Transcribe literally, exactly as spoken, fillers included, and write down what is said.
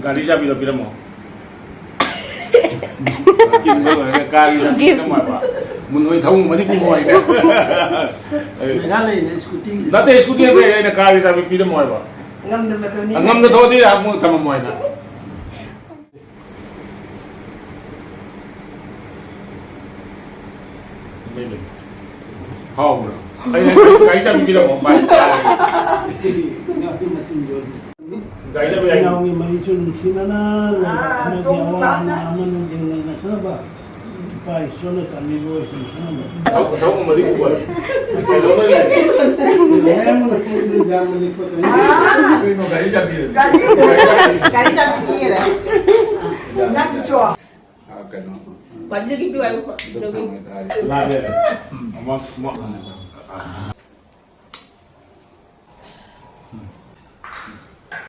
ꯒꯥꯔꯤ ꯆꯥꯕꯤꯗꯣ ꯄꯤꯔꯝꯃꯣ꯫ ꯀꯤꯟꯕ ꯂꯣꯏꯔꯒ ꯒꯥꯔꯤ ꯆꯥꯕꯤ ꯄꯤꯔꯝꯃꯣ ꯍꯥꯏꯕ꯫ ꯃꯨꯟ ꯍꯣꯏ ꯊꯧ ꯉꯝꯃꯗꯤ ꯄꯨꯡ ꯍꯣꯏꯅꯦ꯫ ꯃꯦꯘꯥꯂꯌꯗ ꯁ꯭ꯀꯨꯇꯤ꯫ ꯅꯠꯇꯦ, ꯁ꯭ꯀꯨꯇꯤ ꯅꯠꯇꯦ, ꯑꯩꯅ ꯒꯥꯔꯤ ꯆꯥꯕꯤ ꯄꯤꯔꯝꯃꯣ ꯍꯥꯏꯕ꯫ ꯉꯝꯗꯕꯗꯨꯅꯤ꯫ ꯉꯝꯗ ꯊꯣꯛꯑꯗꯤ ꯑꯃꯨꯛ ꯊꯝꯃꯝꯃꯣ ꯍꯥꯏꯅ꯫ ꯍꯥꯎꯕ꯭ꯔꯣ? ꯑꯩꯅ ꯒꯥꯔꯤ ꯆꯥꯕꯤ ꯄꯤꯔꯝꯃꯣ, ꯚꯥꯏ꯫ ꯒꯥꯔꯤ ꯆꯥꯕꯤ ꯌꯥꯏ꯫ ꯏꯅꯥꯎꯒꯤ ꯃꯔꯤꯁꯨ ꯅꯨꯡꯁꯤꯅꯅ ꯂꯩꯕ, ꯑꯥ, ꯑꯃꯗꯤ ꯑꯋꯥ ꯑꯅꯥ, ꯑꯃꯅ ꯌꯦꯡꯅꯅ ꯈꯪꯉꯕ? ꯏꯄꯥ ꯏꯁꯣꯔꯅ ꯆꯥꯟꯕꯤꯕ ꯑꯣꯏꯁꯅꯨ ꯈꯪꯉꯕ? ꯊꯕꯛ, ꯊꯕꯛ ꯑꯃꯗꯤ ꯎꯕ꯫ ꯀꯩꯗꯧꯅꯔꯤ? ꯃꯌꯥꯝꯅ ꯄꯨꯛꯅꯤꯡ ꯌꯥꯝꯅ ꯂꯤꯛꯄ ꯀꯩꯅꯣ꯫ ꯀꯩꯅꯣ ꯒꯥꯔꯤ ꯆꯥꯕꯤ? ꯒꯥꯔꯤ, ꯒꯥꯔꯤ ꯆꯥꯕꯤ ꯄꯤꯔꯦ꯫ ꯅꯪꯁꯨ꯫ ꯑꯥ, ꯀꯩꯅꯣ꯫ ꯄꯟꯖꯒꯤ ꯄꯤꯌꯨ ꯍꯥꯏꯌꯨ꯫ ꯂꯥꯛꯑꯦ꯫ ꯑꯃ, ꯑꯃ꯫